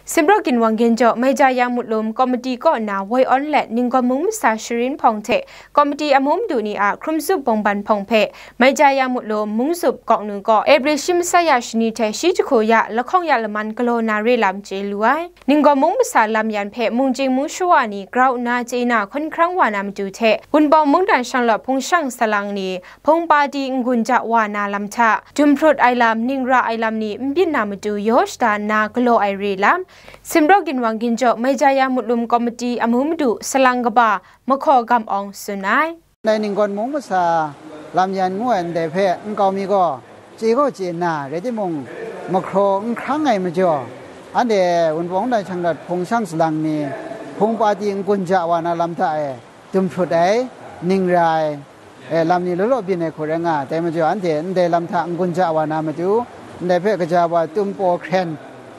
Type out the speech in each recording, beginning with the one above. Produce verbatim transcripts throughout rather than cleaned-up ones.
Simraw Ginwang Ginjaw, Maija Yang Mutlum Komiti kaw na woi awn let Ninggawn Mung Masa Sharin Hpawng hte Komiti amu madu ni a hkrum zup bawngban hpawng hpe Maija Yang Mutlum Mung Zup Kawknu kaw April shi masai ya shani hte shi jahku ya lahkawng ya laman galaw na re lam chye lu ai. Ninggawn Mung Masa lam yan hpe mungchying mung shawa ni grau nna chye na hkawn hkrang wa na matu hte, Wunpawng mungdan shanglawt hpung shang salang ni, hpung pati n-gun ja wa na lam hta, dum hprut ai lam, ning ra ai lam ni n byin na matu yaw shada nna galaw ai re lam, Simraw Ginwang Ginjaw Maija Yang Mutlum Komiti amu madu salang kaba Mahkaw Gam Awng tsun ai. Ndai Ninggawn Mung Masa lam yan ngu ai ndai hpe nkau mi gaw, chye gaw chye nna, rai timung, mahkraw n hkrang ai majaw, anhte Wunpawng mungdan shanglawt hpung shang salang ni, hpung pati n-gun ja wa na lam hta e, dum hprut ai, ning ra ai, e, lam ni law law byin ai hku rai nga ai. Dai majaw, anhte ndai lam hta n-gun ja wa na matu, ndai hpe gaja wa tum paw hkren,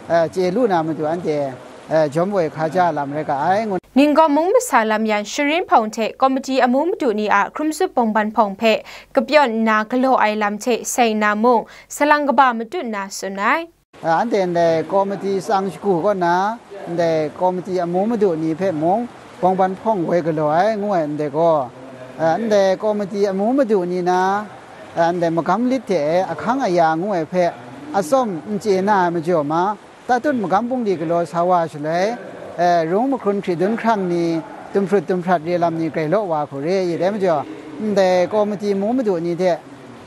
e, chye lu na matu, anhte, e, jawm woi hkaja lam rai ga ai, ngu. Ninggawn Mung Masa lam yan Sharin Hpawng hte Komiti amu madu ni a hkrum zup bawngban hpawng hpe kapyawn nna galaw ai lam hte seng nna mung, salang kaba matut nna tsun ai. A, anhte ndai komiti tsang shagu kaw na, ndai komiti amu madu ni hpe mung, bawngban hpawng woi galaw ai, ngu ai ndai gaw, a, ndai komiti amu madu ni na, a, ndai magam lit hte ahkang aya ngu ai hpe atsawm n chye na ai majaw ma, tatut magam bungli galaw sa wa shaloi, e, rung mahkrun hkri dun hkrang ni, dum hprut dum hprat re lam ni grai law wa hku re i, dai majaw, ndai komiti amu madu ni hte,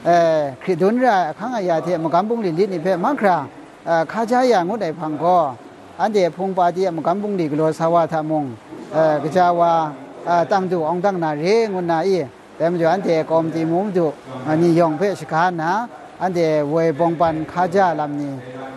e, hkri dun ra ai ahkang aya hte magam bungli lit ni hpe mahkra, a, hkaja ya ngut ai hpang gaw, anhte hpung pati a magam bungli galaw sa wa hta mung, a, gaja wa, a, tang du awng dang na re ngu nna i, dai majaw anhte komiti amu madu, a, ni yawng hpe shaga nna, anhte woi bawngban hkaja lam ni,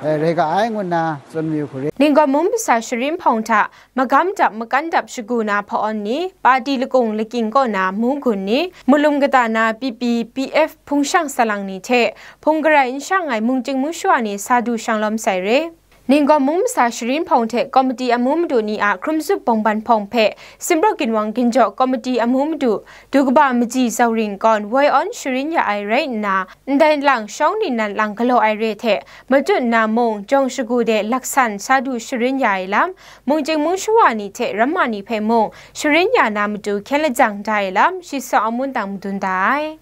a, rai ga ai ngu nna tsun mayu hku re. Ninggawn Mung Masa Sharin Hpawng hta magam dap makan dap shagu na hpawn ni, pati lakung lakying kaw na mu gun ni, mulum kata na P P P F hpung shang salang ni hte, hpung garai n shang ai mungchying mung shawa ni sa du shanglawm sai re. Ninggawn Mung Masa Sharin Hpawng hte Komiti amu madu ni a hkrum zup bawngban hpawng hpe Simraw Ginwang Ginjaw Komiti amu madu, du kaba Maji Zau Ring kawn woi awn sharin ya ai rai nna, ndai lang shawng ningnan lang galaw ai re hte matut nna mung, jawng shagu de laksan sa du sharin ya ai lam, mungchying mung shawa ni hte ramma ni hpe mung sharin ya na matu hkyen lajang da ai lam, shi Saw Amun Tang madun da ai.